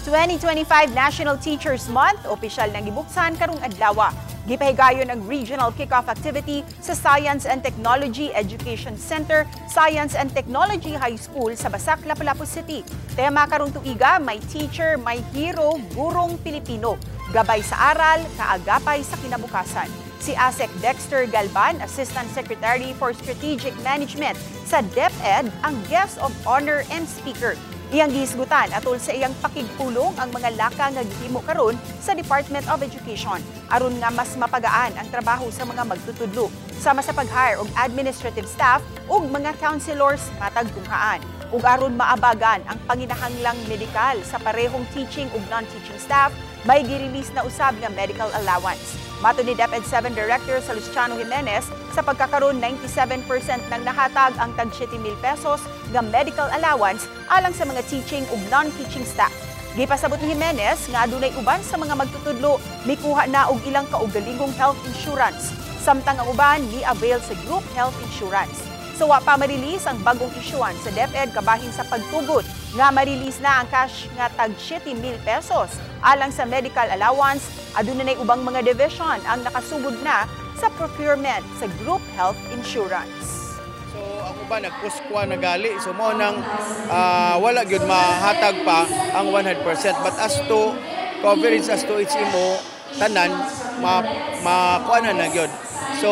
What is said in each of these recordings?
2025 National Teachers Month opisyal nang gibuksan karong adlaw. Gipahigayon ang regional kick-off activity sa Science and Technology Education Center, Science and Technology High School sa Basak, Lapu-Lapu City. Tema karong tuiga, "My Teacher, My Hero, Gurong Pilipino. Gabay sa aral, kaagapay sa kinabukasan." Si ASEC Dexter Galban, Assistant Secretary for Strategic Management sa DepEd, ang guest of honor and speaker. Iyang gihisgutan atol sa iyang pakigpulong ang mga laka nga gihimo karon sa Department of Education aron nga mas mapagaan ang trabaho sa mga magtutudlo sama sa pag-hire og administrative staff ug mga counselors matag tunghaan ug aron maabagan ang panginahanglang medikal sa parehong teaching ug non-teaching staff, may gi-release na usab nga medical allowance. Matod ni DepEd 7 Director Salustiano Jimenez, sa pagkakaroon 97% ng nahatag ang tag 7,000 pesos nga medical allowance alang sa mga teaching ug non-teaching staff. Gipasabot ni Jimenez nga adunay uban sa mga magtutudlo mikuha na og ilang kaugalingong health insurance, samtang ang uban ni-avail sa group health insurance. So wa pa ma-release ang bagong issuance sa DepEd kabahin sa pagtugot nga ma-release na ang cash nga tag 7,000 pesos alang sa medical allowance. Aduna nay ubang mga division ang nakasugod na sa procurement sa group health insurance. So ang uban nagpuskwa na gali. So mao nang wala gyud mahatag pa ang 100%, but as to coverage, as to HMO tanan, ma makuha na na gyud. So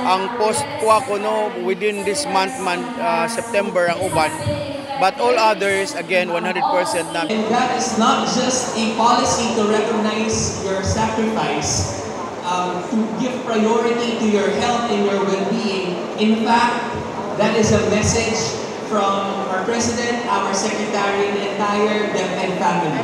ang post kuha ko no within this month man, September ang uban, but all others again 100% na. And that is not just a policy to recognize your sacrifice, to give priority to your health and your well-being. In fact, that is a message from our president, our secretary, and the entire DepEd family.